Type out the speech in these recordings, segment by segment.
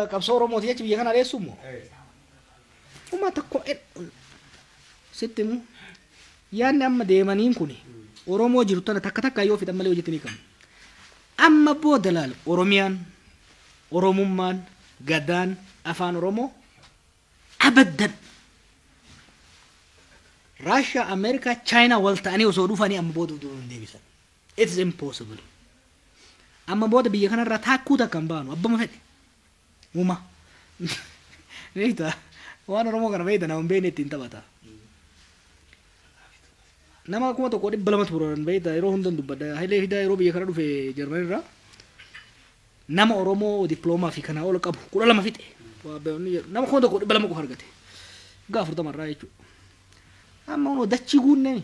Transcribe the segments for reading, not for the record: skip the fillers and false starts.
Qabsoo Oromooti jechi biyya kana dheessu immoo. Uumaa tokko sitti himu, yaadni amma deemaniin kun Oromoo jiru tana takka takka yoo fixan malee hojiitti ni qabu. Amma booda laal, Oromiyaan, Oromummaan, Gadaan, afaan Oromoo abaddan. Raashaa, Ameerikaa, Chaayinaa wal ta'anii osoo dhufanii amma booda duuba hin deebisan. It is impossible. Amma booda biyya kanarraa taakkuu takka hin baanu, abbama fedhe. Uuma. Beektaa, waan Oromoo kana beekta, nama hin beekne ittiin taphata. Nama 1200 turan beektaa, yeroo hundan dubbadha. Hayilee Fidaa yeroo biyya kana dhufe Jarmanirraa nama Oromoo diploomaa fi kanaa ol qabu 12 fixe. Nama 1200 qofa argate. Waggaa 40 irraa jechuudha. Amma kunoo dachii guunnee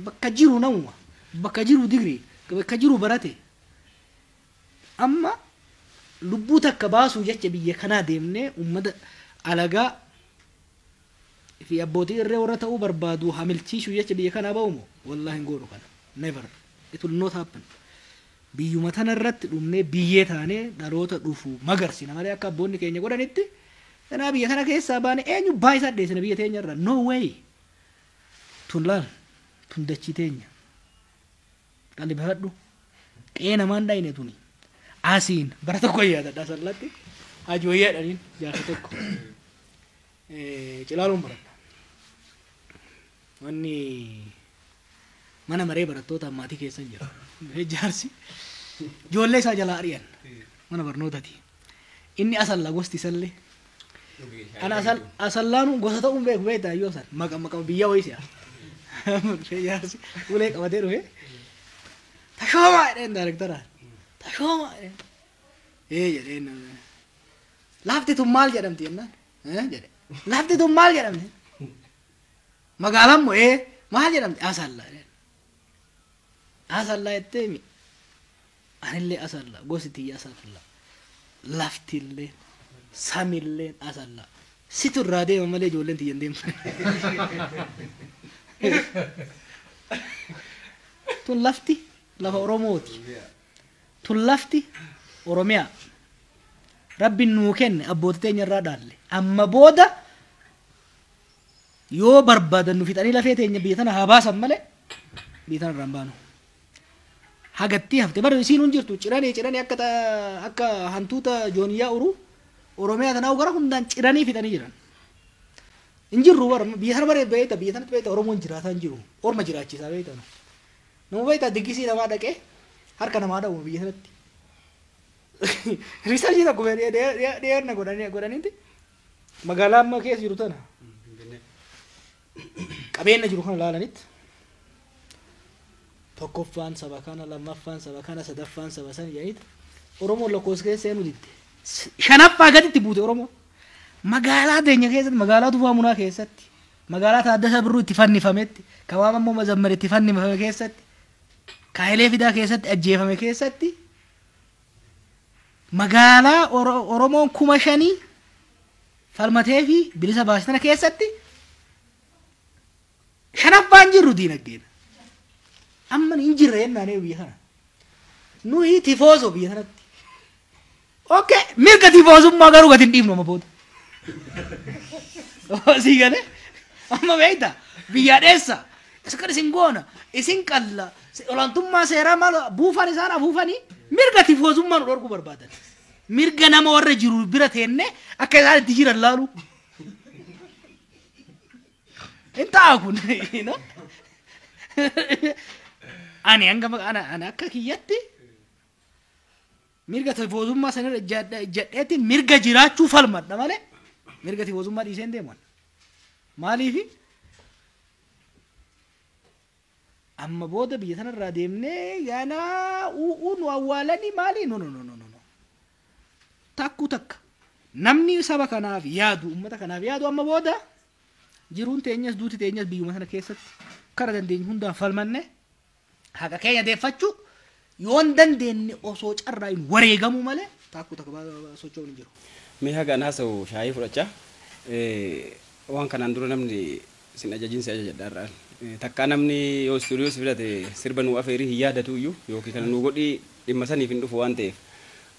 bakka jiru namuma, bakka jiru digirii, bakka jiru barate. Amma lubbuu takka baasuu jecha biyya kanaa deemnee uummata alagaa fi abbootii irree warra ta'uu barbaadu hamilchiisuu jecha biyya kanaa ba'u moo, wallaahi hin goonu kana. Never. It will not happen. Biyyuma tana irratti dhumnee biyyee taanee dhaloota dhufu magarsina malee, akka abboonni keenya godhanitti kanaa biyya kana keessaa baane eenyu baayisaa dheessina biyya teenya irraa? No way. Tun laal, tun dachii teenya. Qalbifadhu. Qe'ee namaan dhayne tuni. Asiin bara tokko yaadadha, sallatti Haji Wayyaa jedhaniin, jaarsa tokko. Cilaaluun baradha. Wanni mana maree barattoota maatii keessa hin jiru. Jaarsi ijoollee isaa jalaa ari'an mana barnootati. Inni Asalla gosti isallee. Ana Asallaanuu gosa ta'uun beeku, beektaa, iyyoo san maqa maqa biyya wayii si'a. Jaarsi ulee qabatee dhufe. "Tashoomaa" jedheen daarektaraan. "Tashoomaa" jedheen. "Ee" jedheen. "Lafti tun maal jedhamti?" jennaan. "Ee" jedhe. "Lafti tun maal jedhamti? Magaalaan moo?" "Ee." "Maal jedhamti?" "Asalla" jedheen. "Asalla jettee mi? Anillee Asalla, gosi tiyya Asalla. Laftillee, samillee Asalla. Situ irraa deema malee ijoolleen tiyya hin deemtu. Tun lafti lafa Oromooti. Tun lafti Oromiyaa. Rabbiin nuu kenne, abboota teenya irraa dhaalle. Amma booda yoo barbaadan nu fixanii lafee teenya biyya tana haa baasan malee biyya tana irraa hin baanu. Hagattii hafte bara isiin hin jirtu, ciranii ciranii akka hantuuta jooniyyaa uruu Oromiyaa tanaa gara hundaan ciranii fixanii jiran. Hin jirru bara biyya tana, bara beekta, biyya tanatti beekta, Oromoon jiraataa hin jiru. Orma jiraachisaa beekta. Nama beekta, diggisii namaa dhaqee harka namaa dha'u biyya tanatti. Research tokko dhiyeenya godhaniiti magaalaa amma keessa jiru tana qabeenya jiru kana ilaalanitti, tokkoffaan saba kana, lammaffaan saba kana, sadaffaan saba sana jedhaniiti, Oromoon lakkoofsa keessa seenuu didde. Shanaffaa gaditti buute Oromoon. Magaalaa teenya keessatti, magaalaa Tufaa Munaa keessatti, magaalaa Taaddasaa Birruu itti fannifametti, Kawaam ammoo Mazammar itti fannifame keessatti, Kaayilee Fidaa keessatti ajjeefame keessatti, magaalaa Oromoon 5000 falmatee fi bilisa baase tana keessatti shanaffaan jirru diinagdeen. Amma hin jirre jennaan biyya kana. Nuyi tifoosoo biyya kanatti. Okay, mirga tifoosummaa garuu gadi hin dhiifnu amma booda. Sii galee? Amma beektaa, biyyaa dheessa. Isa kan isin goona, isin qalla, olaantummaa seeraa maal buufan isaan afuufanii mirga tifoosummaa nu dhorkuu barbaadan. Mirga nama warra jiru bira teenne akka isaan itti jiran laalu. Hin ta'a kun. Ani hanga ana akka kiyyatti mirga tifoosummaa sanirra ijjadheetti mirga jiraachuu falmadha malee mirga tifoosummaa dhiisee hin deemu. Maaliifi, amma booda biyya sanarraa deemnee ganaa u'uu nu awwaalanii maali? No, no, no, no, no. Takkuu takka. Namni saba kanaaf yaadu, uummata kanaaf yaadu, amma booda jiruun teenyas duuti teenyas biyyuma sana keessatti kara dandeenyu hundaan falmanne haqa keenya deeffachuu yoon dandeenye osoo carraa hin wareegamuu malee taakkuu takka socho'uun hin jiru. Mee haga an haasa'u shaayii fudhachaa, waan kanaan dura namni sin ajajin si ajajadha har'aan. Takkaa namni yoo istuudiyoo si fidate sirba nuu afeerii hin yaadatu iyyuu yookiin kana nuu godhii dhimma saniif hin dhufu waan ta'eef.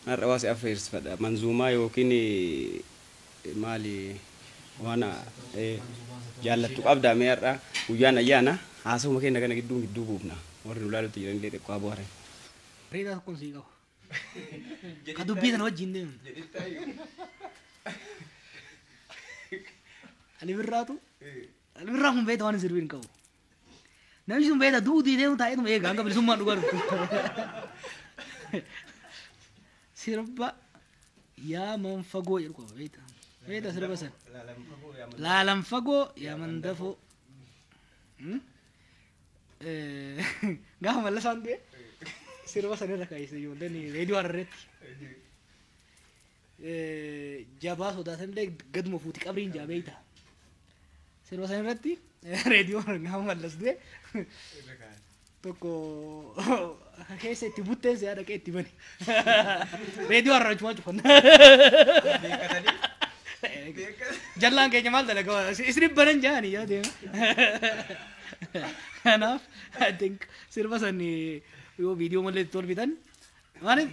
Har'a waa si affeersifadha. Manzuumaa yookiin maali waan jaallattu qabdaa mee har'a guyyaan ayyaana haasawuma keenya kana gidduu gidduu buufna. Warri nu laalutti jiranillee xiqqoo boharan. Bareedaa tokkoon sii qaba. Ka dubbii sana wajjin deemu. Ali Birraatu Ali Birraa kun beekta waan hin sirbiin qabu. Namni sun beekta du'uu diidee taa'eetuma eega hanga bilisummaan dhugaa dhuftu. Sirba yaa man fagoo jedhu qaba beekta. Beekta sirba sana. Laalan fagoo yaa man dafoo. Gaafa Mallasaan du'e sirba sana irra kaayise ijoolleen reediyoo Hararreetti. Jabaa sodaatanillee gaduma fuuti qabriin jaa beekta. Sirba sana irratti reediyoo gaafa Mallas du'e tokko keessa itti butteen si'a dhaqee itti bane. Reediyoo Harar achumaan cufan. Jallaan keenya maal dalaga isin banan jaani yaa deema. Kanaaf I think sirba san yoo viidiyoo malee itti tolfitan maaliif